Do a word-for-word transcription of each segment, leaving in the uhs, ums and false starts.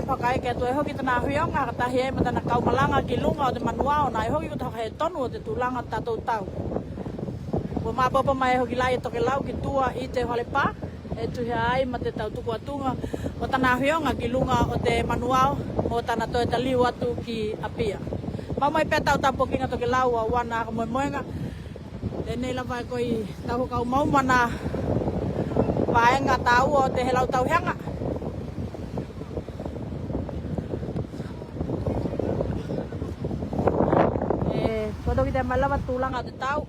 Fakaeke atu e hoki tana ʻafioʻanga, fakatahi ai ma tana kau malanga ki luga o te manuao, ʻo na e hoki ko te fakahē tonu o te tulaga o tatou tau. Kua maopoopo mai e hoki laʻi e tokelau ki tua i te falepā, e tuhi ai ma te tau tuku atuga o tana ʻafioʻanga ki luga o te manuao, mo tana toe taliu atu ki Apia. Mau mai pea tau tapuakiga tokelau, ʻauana fakamoemoega. Tenei lava e koi tau kau mau mana vaega tāua o te helau tauhiaga. E, kua toki teʻa mai lava tulaga o te tau.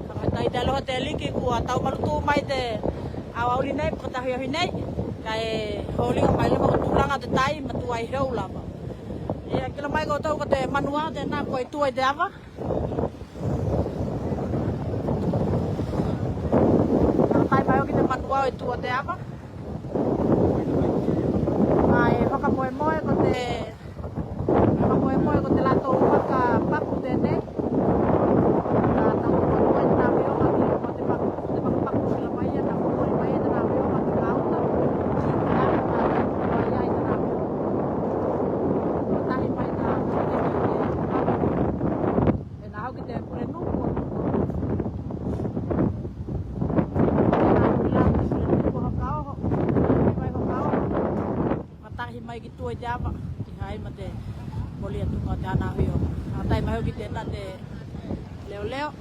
Fakatai te aloha te ʻEiki kua tau malutu mai te ʻaoʻauli nei, fakatahi ahi nei. Kae holi mai lava ko tulaga o te tai, ma tuai heu lava. Ia, kila mai koutou ko te manuao tenā kua i tua i te ava. Fakatai mai hoki te manuao i tua o te ava. Kae fakamoemoe ko te, fakamoemoe ko te latou fakapaku tenei. Ka tau fakamoemoe te ʻafioʻanga ki luga o te paku, te fakapaku, kila mai ia na fakamoemoe mai ia te ʻafioʻanga ki Lauta. Ia, na fakamoemoe ia i te ʻafioʻanga. Tahi mai na, e na hoki te pule nuku. E na hoki la te pule nuku fakaoho. Mai fakaoho. Fakatahi mai ki tua i te ava, ki hai ma te moli atu ma te ana ʻafioʻanga. Fakatahi mai hoki tenā te leoleo.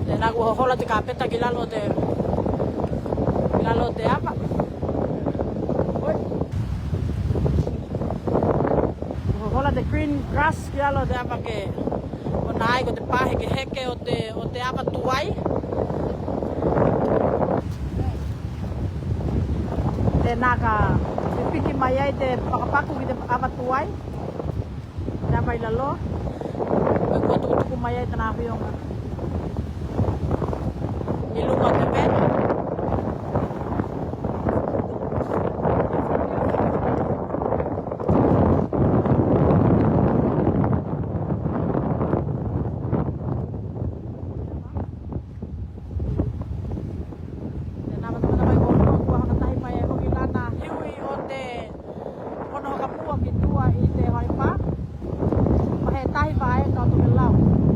Tenā kua hola te kapeta ki lalo o te, ki lalo o te ava. Oi. Kua hola te green grass ki lalo o te ava ke, ʻo na ai ko te pāhekeheke o te, o te ava tuai. Tenā ka pipiki mai ai te fakapaku ki te ava tuai. Ia mai lalo. Kua tukutuku mai ai tana ʻafioʻanga. I luga o te veni. Tenā matamata mai ko kua fakatahi mai e hoki lana hiui o te Ono fakamua ki tua i te falepā. Mahē tahi vaega o tokelau.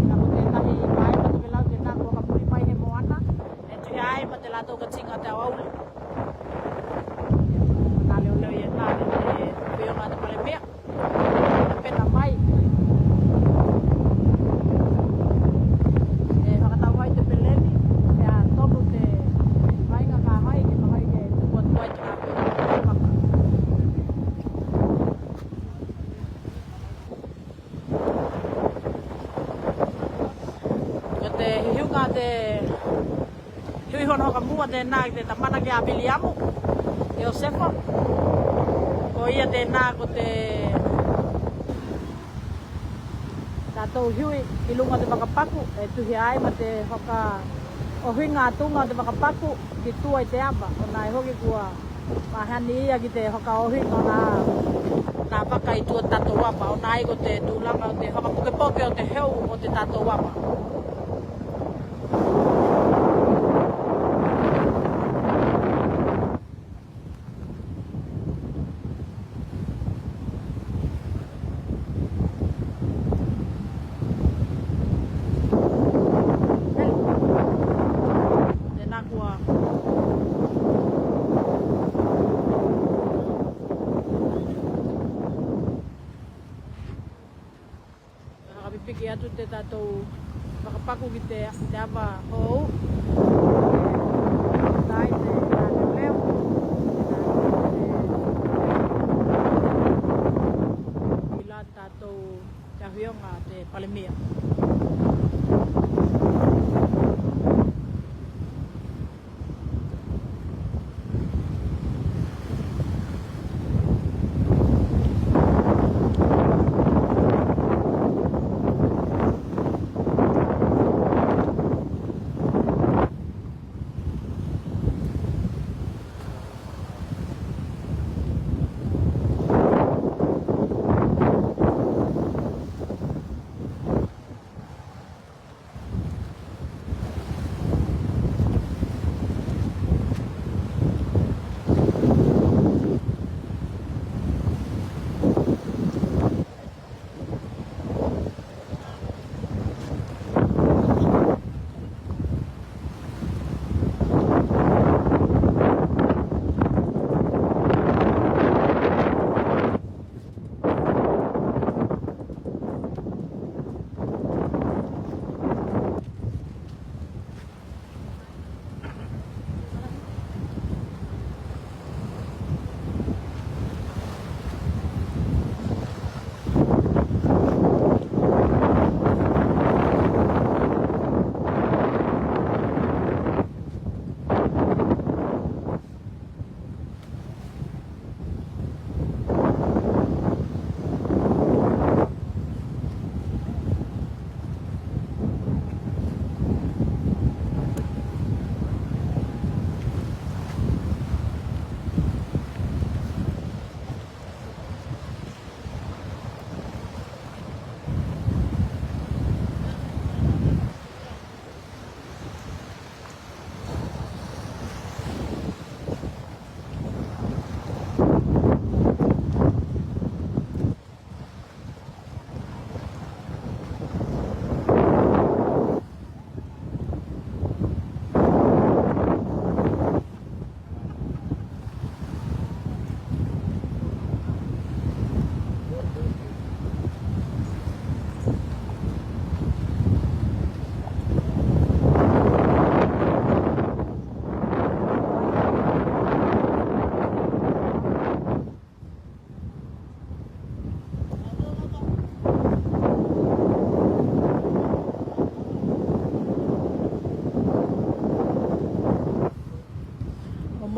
Ka ko te tahi vaega o tokelau tenā kua fakamuli mai he moana. E tuhi ai ma te latou katiga te ʻaoʻauli. Nā leoleo ia nā te ʻafioʻanga te palemia. Tapena mai. E fakatau ai te peleni. Pea tonu te vaega ka hai, ke mahai ke tuku atu ai te Ko te hiuga te hiui hono fakamua tenā ki te tamana ki a Viliamu Iosefa. Ko ia tenā ko te tatou hiui i luga o te fakapaku, e tuhi ai ma te fakaʻohiga atuga o te fakapaku ki tua i te ava, ʻo na e hoki kua mahani ia ki te fakaʻohiga ʻo na, na faka i tua tatou ava, ʻo na ai ko te tulaga o te fakapokepoke o te heu o te tatou ava. Tēnā kua. Fakapipiki atu te tatou fakapaku ki te, te ava hou. Tai te, te leoleo. Ila tatou te ʻafioʻanga te palemia.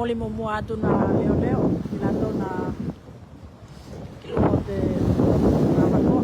Oli mo mua atu na leoleo, i latou na ki luga o te na manoa.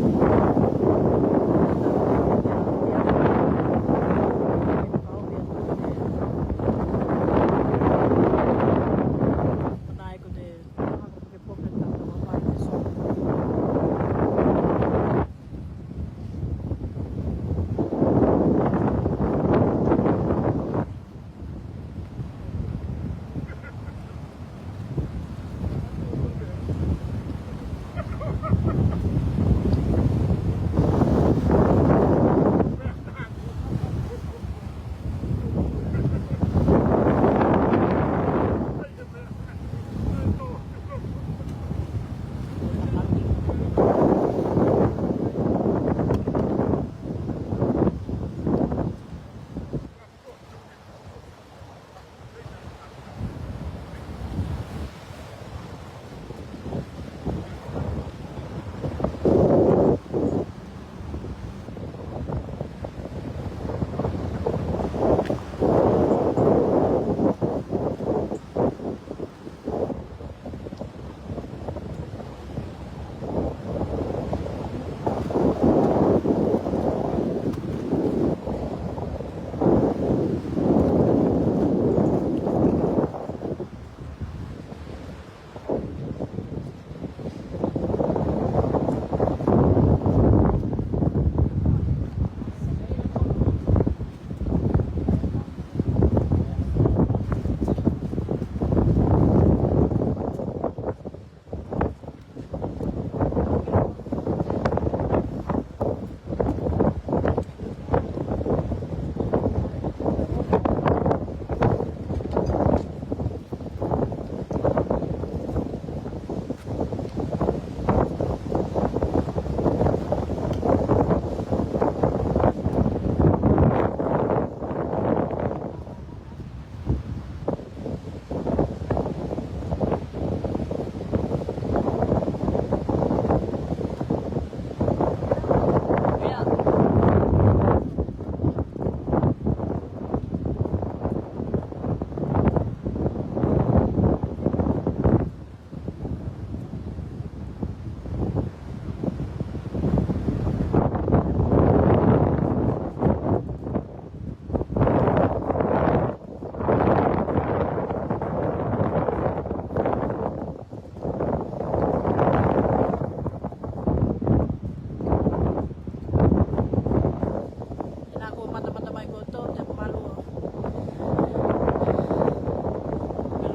Ina ko matamata mai ko to te palu.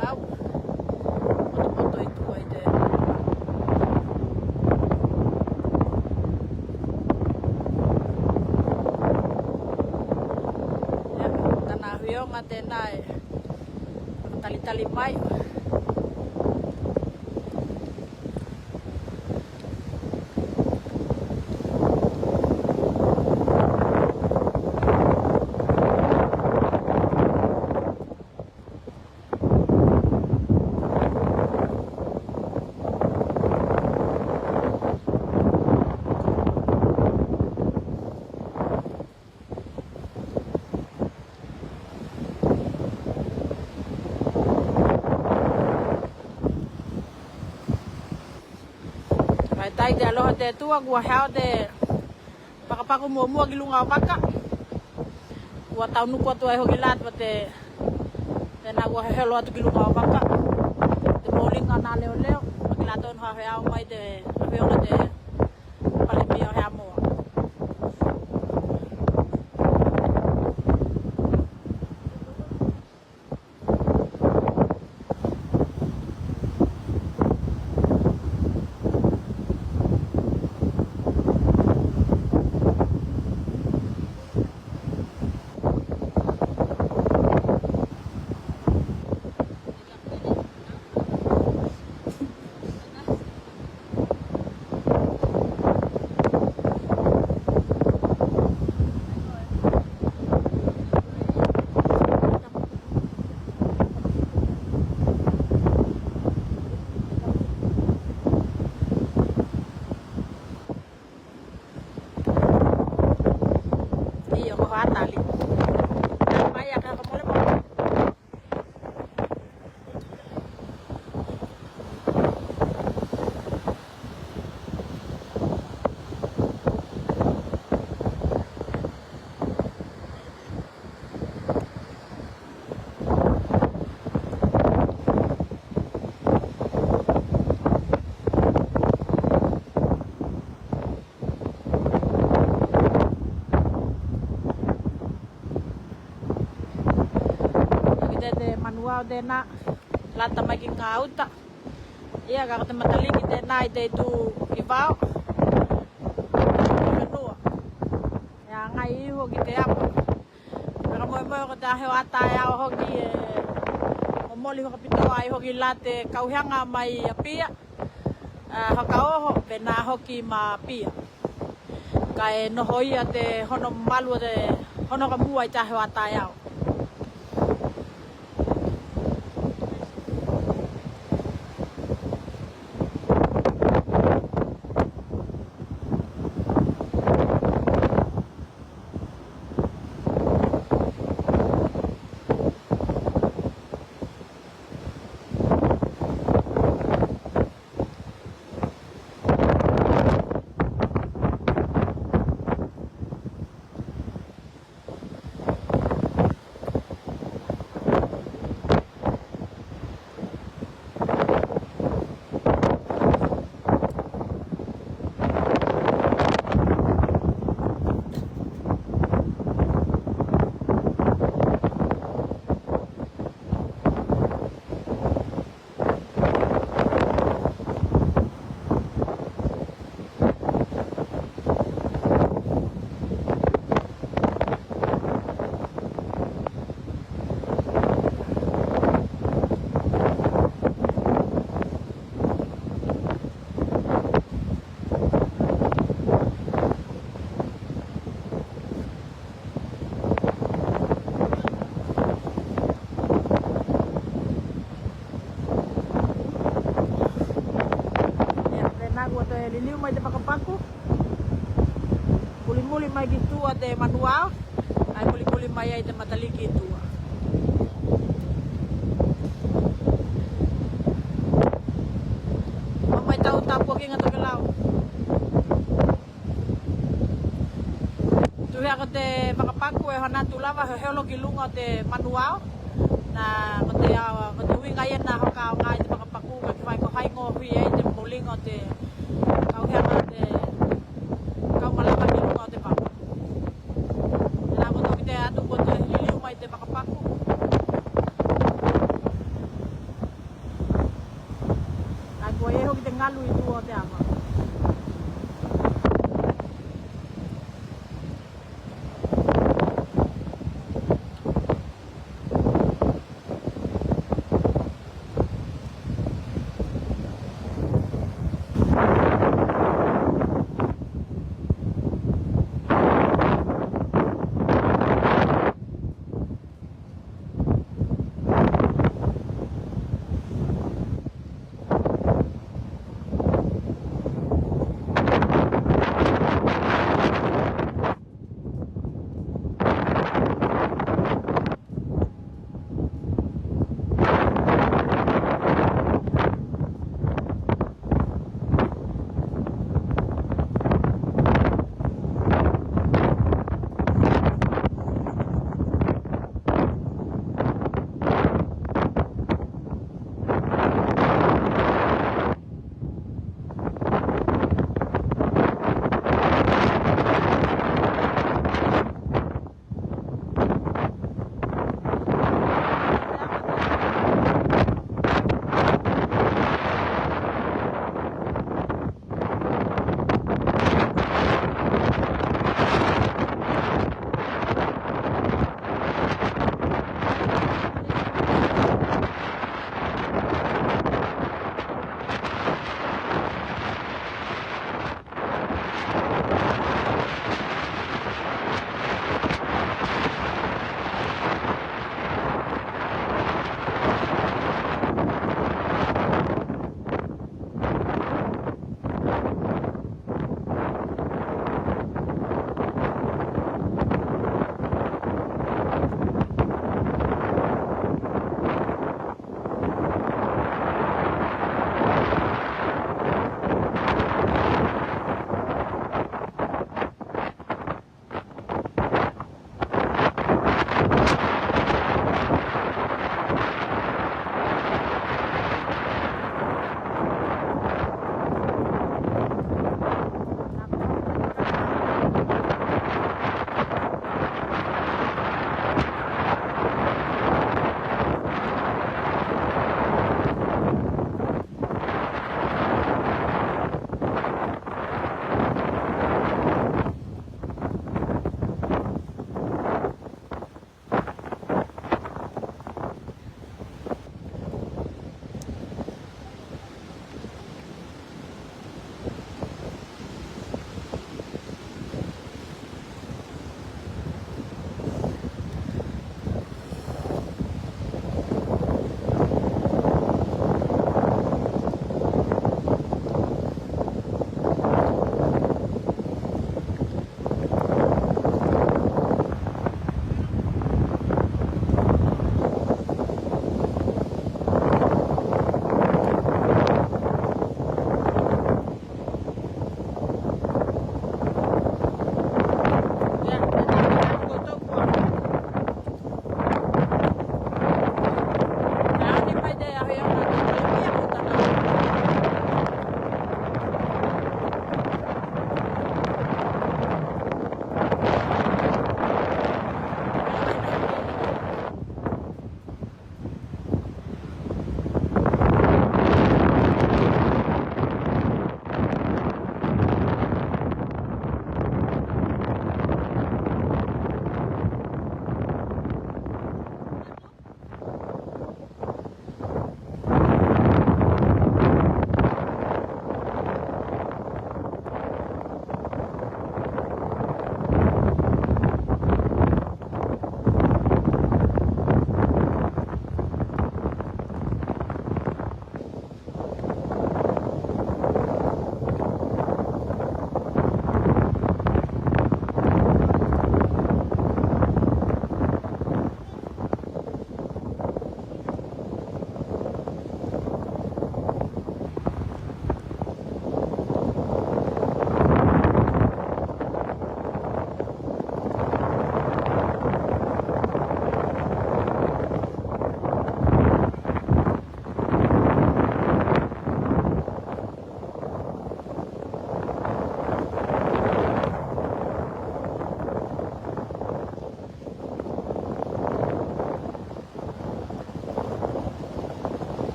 Lau. Poto poto i tua i te. Ia, tana afioga tena e talitali mai. Faʻafetai te aloha te Atua, kua hao te pakapaku muamua ki luga o vaka. Kua taunuku atu ai hoki lata te, tena kua hehelo atu ki luga o vaka. Te moliga na leoleo, ma ki latou na hao mai te, hao te Palemia o Haʻamoa. Io, ko hatali. Mai a ka ko mole mole. Te, te manuao tēnā, lata mai ki ngā uta. Ia, ka ko te mataliki tēnā i te itū ki vao. Fenua. Ia, ngai iho ki te apa. Ka moemoe ko te ahe o ata e ao hoki e momoli hoka pitoa ai hoki la te kauheanga mai a pia. A, hoka oho, pēnā hoki ma pia. Ka e noho ia te hono malu o te hono ka mua i te ahe o ata e ao. Ia, tēnā kua toe liliu mai te pakapaku. Mulimuli mai ki tua te manuao. Ai mulimuli mai ai te mataliki i tua. Mau mai tau tapuakiga tokelau. Tuʻu hea ko te pakapaku e hana tu lava he holo ki luga o te manuao. Na ko te, a, ko te uiga ia na hoka aoga i te pakapaku ka ke fai ko hai gohui ai te moliga o te kauheaga te kaumalama ki luga o te papa. Tēnā ko toki te atu ko te liliu mai te pakapaku. Ka kua e hoki te galu i tua o te ava.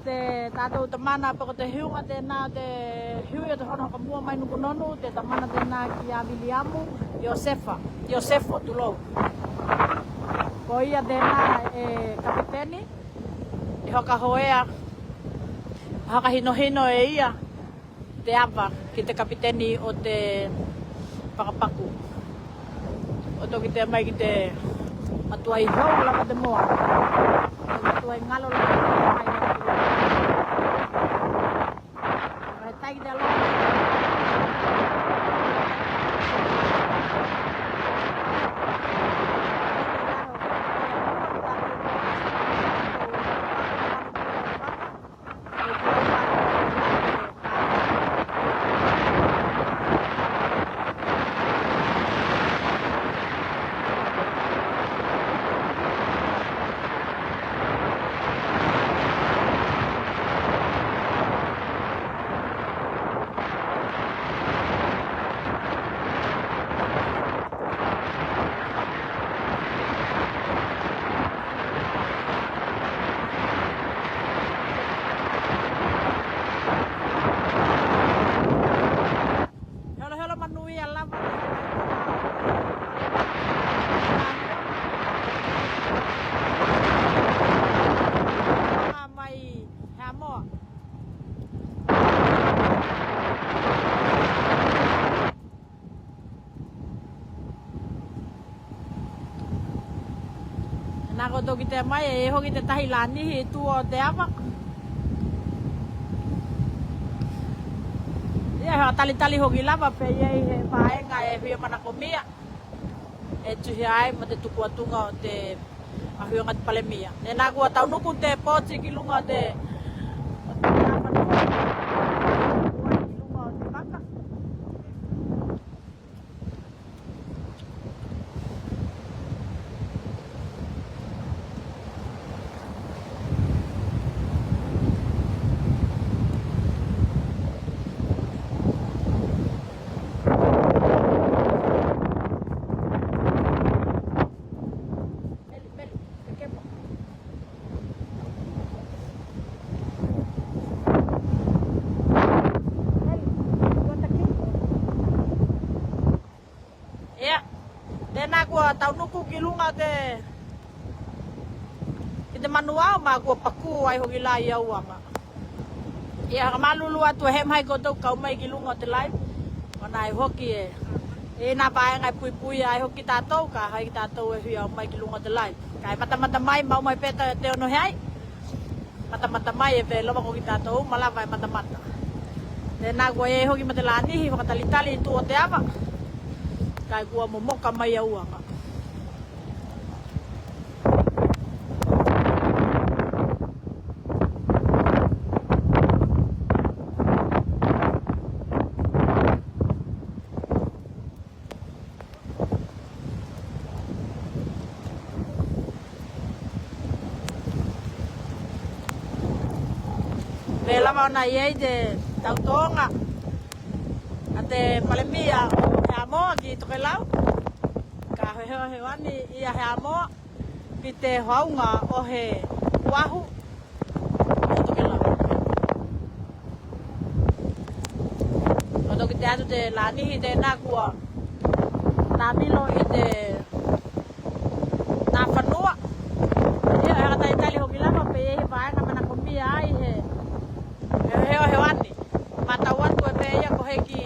Te tatou tamana pe ko te hiuga tenā, te hiu ia te hono hakamua mai Nukunonu, te tamana tenā kia Viliamu Iosefa, Iosefo, tulou. Ko ia tenā e kapiteni, e hakahoea, hakahinohino e ia te ava ki te kapiteni o te pakapaku. O toki te mai ki te matuai hou lava te moa. Matuai galo lava te moa. Mai tai ki te aloha. Holo, holo manuia lava. Mai Haʻamoa. Nā ko toki te mai e hoki te tahi lanihi i tua o te ava. Ia, he talitali hoki lava pe ia i he vaega e hia manakomia e tuhi ai ma te tuku atuga o te ʻahuioga te palemia. Tenā kua taunuku te poti ki luga o te ki luga o te vaka. Ia, tenā kua taunuku ki luga o te, ki te manu ao ma kua pakū ai hoki la i au ava. Ia, hakamalulu atu e he mai ko tou kau mai ki luga o te live. Ona ai hoki e, e nā vaega e puipui ai hoki tatou, ka hai tatou e hia mai ki luga o te live. Kae matamata mai, mau mai pe ta te ono he ai. Matamata mai e pe lava ko ki tatou, ma lava e matamata. Tenā kua e hoki ma te lanihi, fakatalitali i tua o te ava. Kae kua momoka mai au ava. Pe lava ona i ai te tautoga a te palemia o Haʻamoa ki Tokelau. Ka heoheo ani ia Haʻamoa ki te hoauga o he kuahu o Tokelau. Ko toki te atu te lanihi tenā kua navilo i te nā fanua. Ia, e haka talitali hoki lava pe ia he vaega manakomia ai he, he, he, he ani. Matau atu e pe ia ko heki,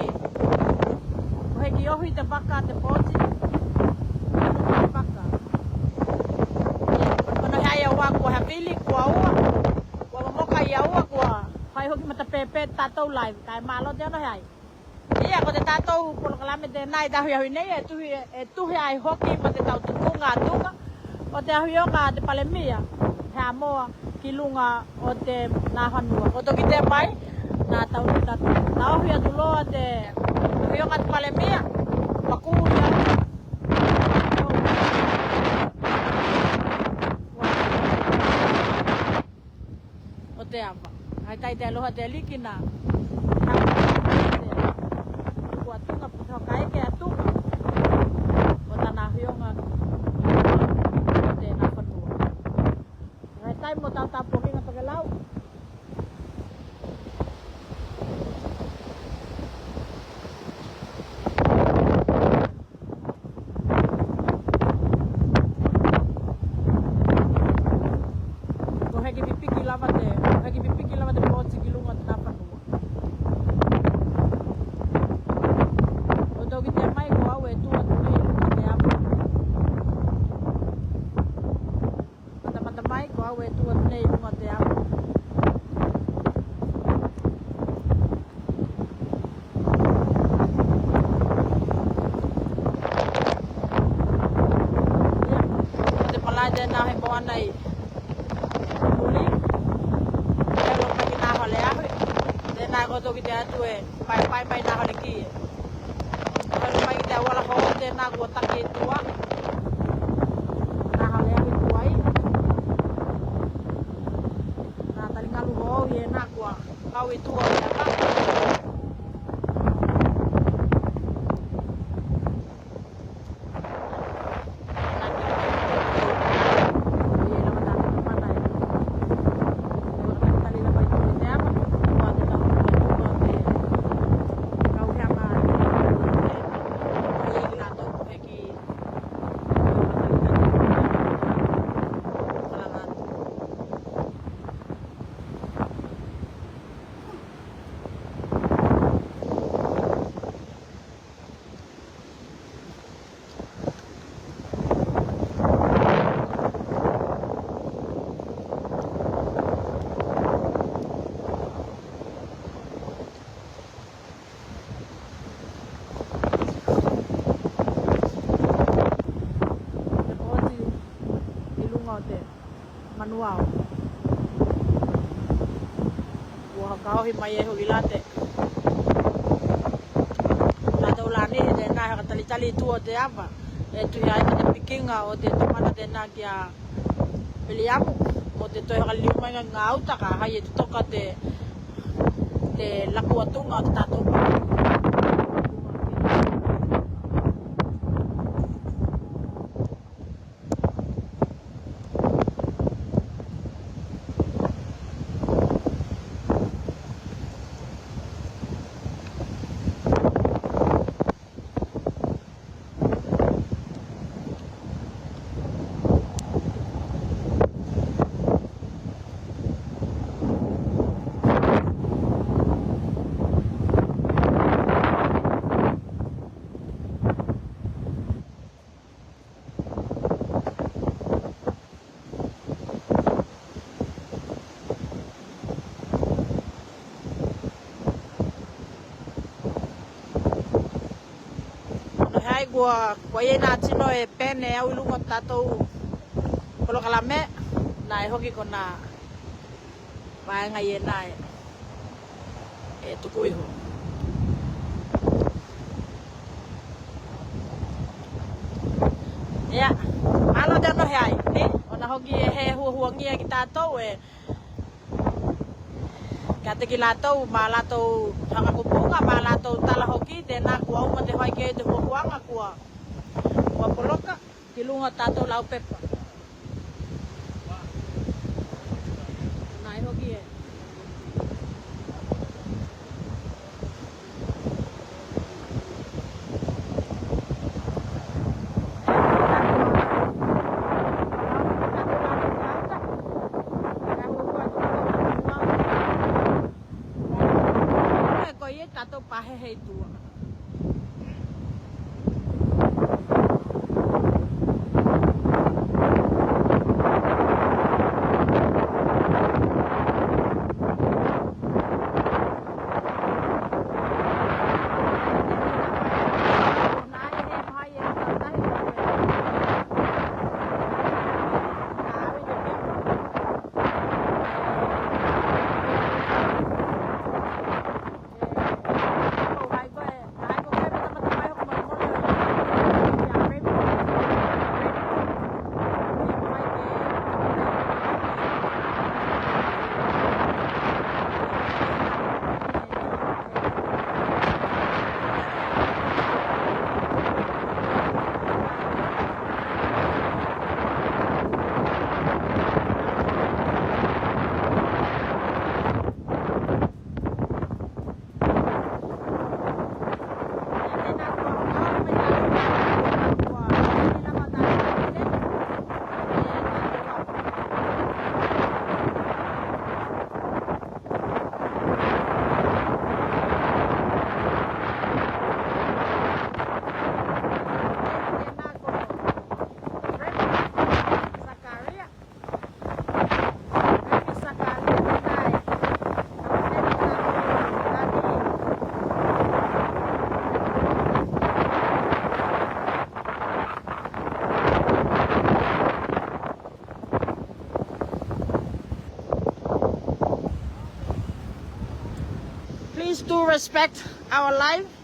ko heki ohi te vaka te poti. Te vaka. Ia, ono he ai aua kua havili, kua ua. Kua momoka ia ua, kua hai hoki mata pepe tatou live. Kae malo te ono he ai. Ia, ko te tatou polokalame tenā i te ahuiahui nei, e tuhi, e tuhi ai hoki ma te tautukuga atuga o te ʻahuioga a te palemia Haʻamoa ki luga o te nā fanua. Ko toki te mai, nā tau, nā, nā ohi atu loa te ʻahuioga a te palemia, pakū ia o te ava. Hai tai te aloha te aliki na. Kua tuga puto kaeke atu. O tana ʻahuioga. O te nā fanua. Hai tai mo tau tapokiga Tokelau. Ko toki te atu e, pai, pai mai nā hale ki. Ko hale mai ki te auala hou tēnā kua taki e tua. Nā hale ahi tua i. Nā tali ngalu hou i e nā kua. Kau i tua o te aka. Oti i luga o te manuao. Ua hakaohi mai e hoki lā te. Lā tau lā nei he tēnā he ka talitali tua o te ava. E tuhi ai ma te pikinga o te tamana tēnā kia Peliamu. Mo te toe haka liu mai ngā ngāuta ka hai e tutoka te, te laku atunga o te tātou. Ono hai kua, kua ia nā tino e pene au i luga o tātou polokalame, nā e hoki ko nā vaenga ia nā e, e tuku iho. Ia, alo te ono he ai, ne? Ona hoki e he huahuangia ki tātou e, Kia te ki lātou, mā lātou hanga kupunga, mā lātou tala hoki, tēnā kua uma te hoai ke te huahuanga kua, kua poloka, ki luga tātou lau pepa. Nā e hoki e. Ko ia tātou pahe hei tua. Please do respect our life.